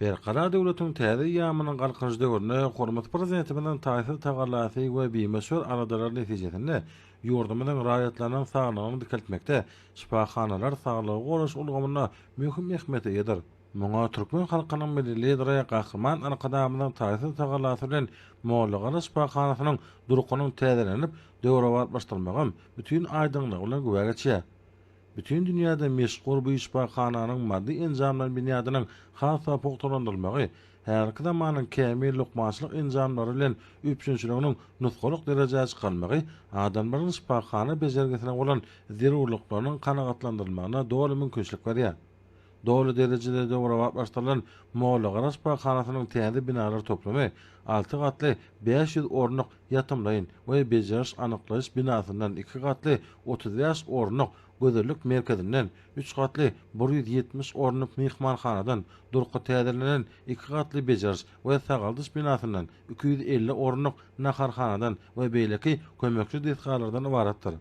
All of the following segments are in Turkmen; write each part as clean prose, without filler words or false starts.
Berkarar döwletiň täze eýýamynyň Galkynyş döwründe hormatly Prezidentimiziň taýsyz tagallasy we bimöçber aladalary netijesinde ýurdumyzyň raýatlarynyň saglygyny dikeltmekde şypahanalar saglygy goraýyş ulgamynda möhüm ähmiýete eýedir. Muňa türkmen halkynyň Milli Lideri Gahryman Arkadagymyzyň taýsyz tagallasy bilen Mollagara şypahanasynyň durkunyň täzelenip, döwrebaplaşdyrylmagam bütin aýdyňlygy bilen güwä geçýär. Bütin dünýäde meşhur bu şypahananyň maddy-enjamlar binýadynyň has-da pugtalandyrylmagy, häzirki zamanyň kämil lukmançylyk enjamlary bilen üpjünçiliginiň nusgalyk derejä çykarylmagy adamlaryň şypahana bejergisine bolan zerurlyklarynyň kanagatlandyrylmagyna doly mümkinçilik berýär. Doly derejede döwrebaplaşdyrylan Mollagara şypahanasynyň täze binalar toplumy alty gatly 500 orunlyk ýatymlaýyn we bejeriş-anyklaýyş binasyndan, iki gatly 35 orunlyk gözellik merkezinden, üç gatly 170 orunlyk myhmanhanadan, durky täzelenen iki gatly bejeriş we sagaldyş binasyndan, 250 orunlyk naharhanadan we beýleki kömekçi desgalardan ybaratdyr.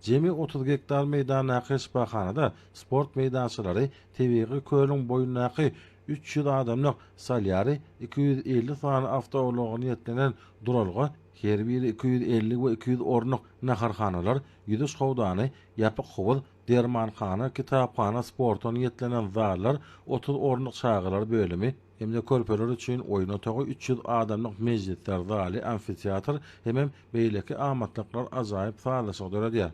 Jemi 30 gektar meýdandaky şypahanada sport meýdançalary, tebigy kölüň boýundaky 300 adamlyk solýariý, 250 sany awtoulaga niýetlenen duralga, her biri 250 we 200 orunlyk naharhanalar, ýüzüş howdany, ýapyk howuz, dermanhana, kitaphana, sporta niýetlenen zallar, 30 orunlyk çagalar bölümi hem-de körpeler üçin oýun otagy, 300 adamlyk mejlisler zaly, amfiteatr hemem beýleki amatlyklar ajaýyp sazlaşyk döredýär.